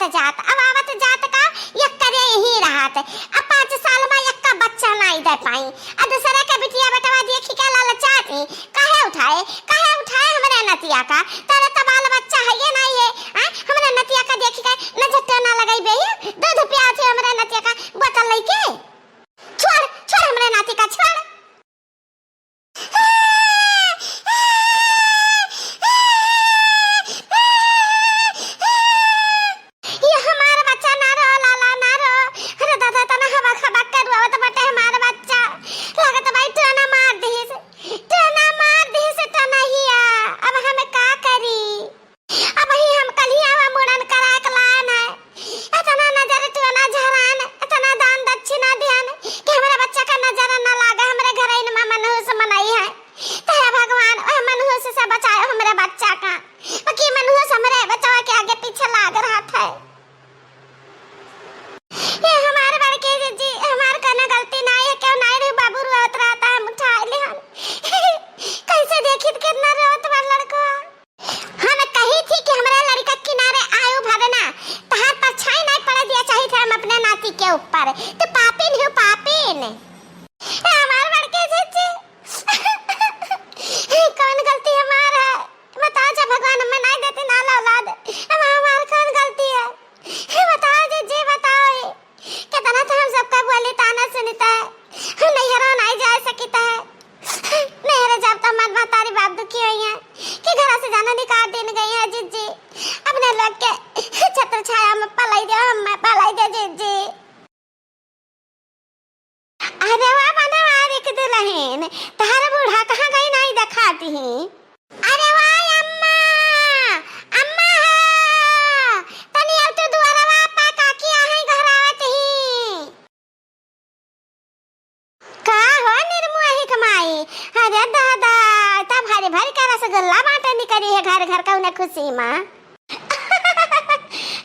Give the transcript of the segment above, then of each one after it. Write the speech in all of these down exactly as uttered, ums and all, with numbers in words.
जात, अब आवत जात का यक्करे यहीं रहत। अब पाँच साल मा यक्का बच्चा नाई दे पाई। अब दूसरे के बिटिया बेटवा देखी के ललचात ही। काहे उठाए, काहे उठाए हमरे नतिया का? तेरे तो बाल बच्चा है ये नाई है, हैं? हमरे नतिया का देखी के नजर तो ना लगाई बे, दूध पियात है हमरे नतिया का बोतल लइके। छोड़, छोड़ हमरे नाती का, छोड़। ये हमार बच्चा ना रो, लाला ना रो। अरे दादा, तना हबक हबक के रोवत बाटे हमार बच्चा। लागत बाई टोना मार दिहिस, टोना मार दिहिस, टोनहिया। अब हम का करी? अबही हम कलियावा मुड़न कराए के लायन है। इतना नजर टोना झरान, इतना दान दक्षिणा दिहन कि हमरे बच्चा का नजर न लागे, हमरे घरइन मा मनहूस मनई है। तो हे भगवान, ओह मनहूस से बचायो हमरे बच्चा का। बाकी मनहूस हमरे बच्चा के आगे पीछे लाग रहत है। ये हमार बड़के जीजी, हमार कौनो गलती नाई है, क्यों नाई रही बाबू रोत रहता है, हम उठा ले हम। कैसे देखित कितना रोत बा लड़को। हम कही थी कि हमरा लड़का किनारे आयो भरना, तहार परछाई नहीं पड़े दिया चाहिए था हम अपने नाती के ऊपर। तो पापिन हो, पापिन। ए, हमार बड़के जीजी, कौन गलती हमार है? बताओ, जब भगवान हमें नहीं देते ना औलाद, अब हमार कौन गलती है? बताओ जीजी, बताओ। कितना तो हम सबका बोली ताना सुनता है, हम नैहरो नहीं जा सकता है। नैहरे जाब तो हमार महतारी बाप दुखी होई है कि घर से जाना निकाल दिन गई है जीजी। अपने लोग के छत्र छाया में पलाई दे, हम में पलाई दे जीजी। अरे वाह बनवारी के दुल्हन, तहार बूढ़ा कहाँ गई नहीं देखाती ही। अरे वाह अम्मा, अम्मा हो, तनी अब तू दुआरवा पा काकी आहे घर आवत ही। का हो निर्मोही के माई? अरे दादा, इतना भारी भारी का रसगुल्ला बांटे निकरी है घर घर का उन्हें खुशी मा।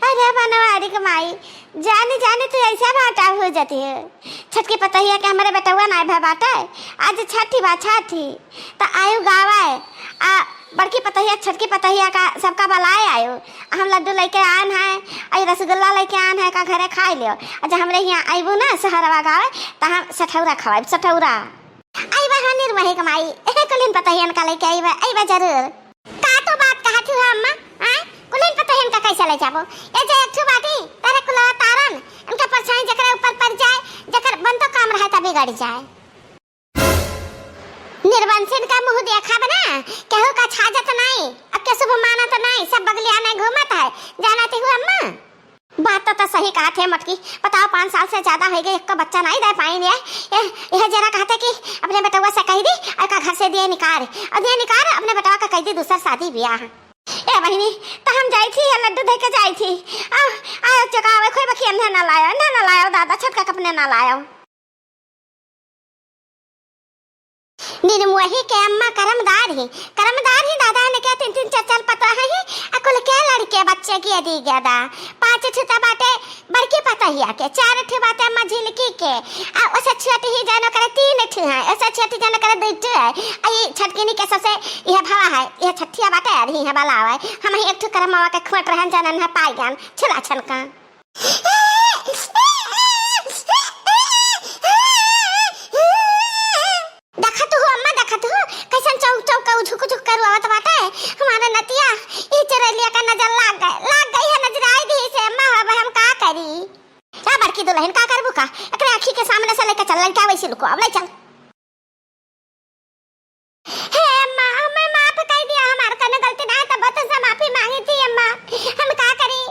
अरे बनवारी के माई, जानी जानी तू ऐसे भाटा हो जाती है। छटकी पतहिया के हमरे बेटवा नाय भा बाटे, आज छठी बा छठी, त आयु गावे, आ बड़की पतहिया छटकी पतहिया का सबका बलाए आयु। आ हम लड्डू लेके आन है, आ ई रसगुल्ला लेके आन है, का घरे खाए लियो। आ जब हमरे यहाँ आइबू ना सहरवा गावे, त हम सठौरा खवाइब, सठौरा। आइबा हाँ निर्मोही के माई, कुलिन पतहियन का लेके आइबा, आइबा जरूर। का तू बात कहत हू अम्मा? आय? कुलिन पतहियन का कैसे ले जाबो? ये जे एक ठो बाटी, तारे कुलवा तारन, इनका परछाई जकरे ऊपर पड़ जाए, जकर बनतो काम रहे त बिगड़ जाए। निर्वंशिन का मुँह देखा बना, केहू का छाजत नाई, अब के शुभ मानत नाई, सब बगलिया में घूमत है, जानत हू अम्मा? बात तो, तो सही कहत है मोटकी। बताओ, पाँच साल से ज्यादा होइ गए, एक बच्चा नहीं दे पाइन है। ये, यह जरा कहते कि अपने बेटवा से कह दी और का घर से दिए निकार, और दिए निकार अपने बेटवा का कह दी दूसर शादी ब्याह। ए बहिनी, तो हम जाई थी, ये लड्डू दे के जाई थी। आ, आयो चुकावे खोई बखी अंधे ना लायो, अंधे ना लायो दादा, छोटका कपने ना लायो। निर्मोही के अम्मा करमदार ही, करमदार ही दादा ने के तीन तीन चार चार पतोह ही, अकुल के लड़के बच्चे की अदी गदा। पाँच ठो त बाटे बड़की पतोहिया के, चार ठो बाटे मझिलकी के, आ ओसे छोटी ही जानो करे तीन ठो है, ओसे छोटी जानो करे दू ठो है, आ ई छटकिनी के सबसे यह भवा है, यह छठिया बाटे अर ही है बलावे। हम ही एक ठो करमवा के खोट रहन जानन है पाई ज्ञान, छुला छनका। देखत हो अम्मा, देखत हो, कैसन चौक चौक का उझुक उझुक करुआवत बाटे। हमारा नतिया, ई चुरैलिया का नजर लाग गए, लाग गई है, नजर आई दी से अम्मा, अब हम का करी? का बड़की दुल्हन का करबू का? एकरे आँखी के सामने से लेके चल, लइका वैसे लुको, अब ले चल। हे अम्मा, हमें माफ कर दिया, हमार कौनो गलती ना है, तब तुमसे माफी मांगी थी अम्मा। हम का करी?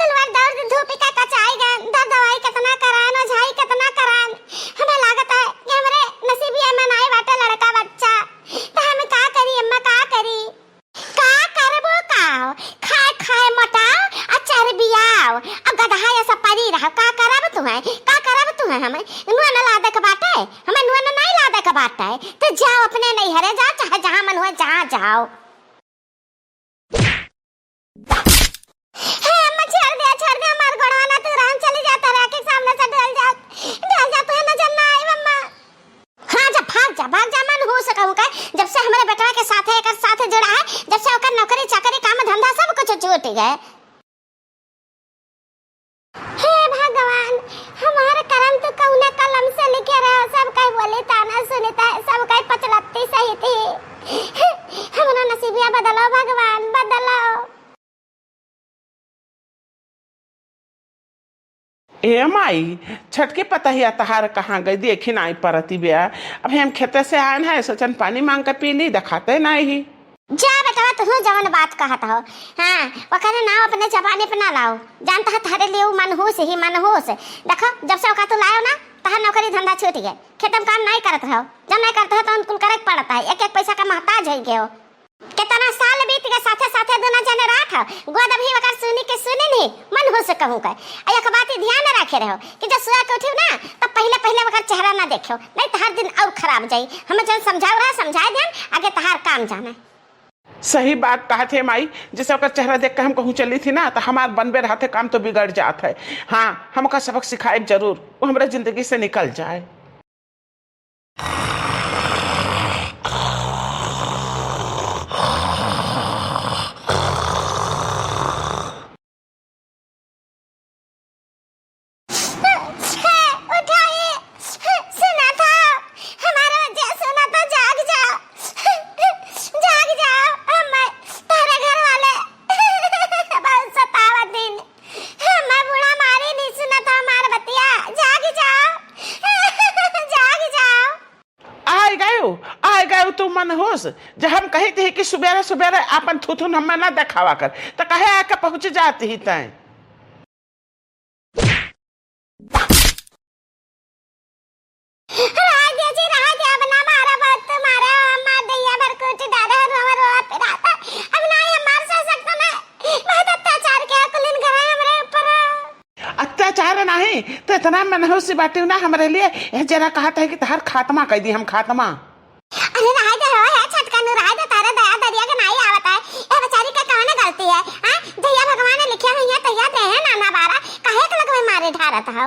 कलवर दर्द धूप का कचाई गन, दर्द दवाई कितना करान, ओझाई कितना करान। हमें लागत है कि हमरे नसीबिया में नाई बाटे लड़का बच्चा। तो हम का करी अम्मा, का करी? का करबो का? खाए खाए मोटाओ आ चरबियाओ, आ गदहा ऐसा परी रहो। का करब तुहे? का करब तुहे? हमें नुआ न लादे के बाटे, हमें नुआ न नहीं लादे के बाटे। तो जाओ अपने नैहरे जाओ, चाहे जहाँ मन हुए जहाँ जाओ। हे अम्मा, छोड़ दे, छोड़ दे, हमार गोड़वा ना तू रहन, चली जा, तारे आँखी के सामने से ढल जा, ढल जा, तुहे नजर ना आए अम्मा। हाँ, जा, भाग जा, भाग जा, मन हो सकहु का, जब से हमरे बेटवा के साथे, एकर साथ जुड़ा है, जब से ओकर नौकरी, चाकरी, काम, धंधा, सब कुछ छूट गए। ताना सुनित है, सब कई पचलत्ती सही थी। हमरो नसीबिया बदलो भगवान, बदलो। ए माई, छटकी पतहिया तहार कहाँ गई? देखी नाई परती बिया। अब हम खेते से आएन है, सोचन पानी मांग के पी ली, देखाते नाई ही। जा बेटवा, तुहू जवन बात कहत हो, हाँ, ओकरे नाव अपने जबानी पे ना लाओ। जानत हो तहरे लिए उ मनहूस ही मनहूस। देखो, जब से ओका तू लायो ना, तहार नौकरी धंधा छूट गए। खेत में काम नाई करत रहो, जब नाई करत हो तो अनुकूल करे के पड़त है, एक एक पैसा का मोहताज हो गए हो। कितना साल बीत गए, साथे साथे दोनों जने रहत हो, गोद भी ओकर सुनी के सुनी नहीं, मनहूस कहूँ का। आ एक बात ही ध्यान रखे रहो कि जब सुबह के उठियो ना, तब पहले पहले ओकर चेहरा ना देखो, नहीं तहार दिन और खराब जाई। हमें जन समझाओ रहा, समझाए देन, आगे तहार काम जाने। सही बात कहत है माई, जैसे ओकर चेहरा देख के हम कहूँ चली थी ना, तो हमार बनबे रहते काम तो बिगड़ जात है। हाँ, हम ओकर सबक सिखाएब जरूर, वो हमरे जिंदगी से निकल जाए। उठाई, सुना था, हमारा वजह सुना था, जाग जाओ, जाग जाओ, हम तारे घर वाले बहुत सतावत दिन, हम बूढ़ा मारी नहीं सुना था हमार बतिया, जाग जाओ, जाग जाओ। आय गयो, आय गयो तू मनहूस। जब हम कही थी कि सुबेरे सुबेरे आपन थुथुन हमें ना देखावा कर, तो कहे आके पहुँच जाती ही तैं। रहा दे जी, रहा दे, अब ना मारा, बहुत मारा, हमार दैया भर कुछ डारे, रोवा रोवा पिराता। अब ना ये मार सह सकता मैं, बहुत अत्याचार किया कुलिन घर है हमरे ऊपर। अत्याचार नहीं, तो इतना मनहूस बाटिउ ना हमरे लिए, यह जरा कहत है कि तहार खात्मा कइ दी हम, खात्मा। अरे रहा दे हो, है छटकन, रहा दे, तारे दया दरिया के नाई आवत है। ए बेचारी के कौन गलती है? हाँ, जहिया भगवान ने लिखे हुई है, तहिया दे है नाना बारा, काहे के लगवे मारे ढारत हो?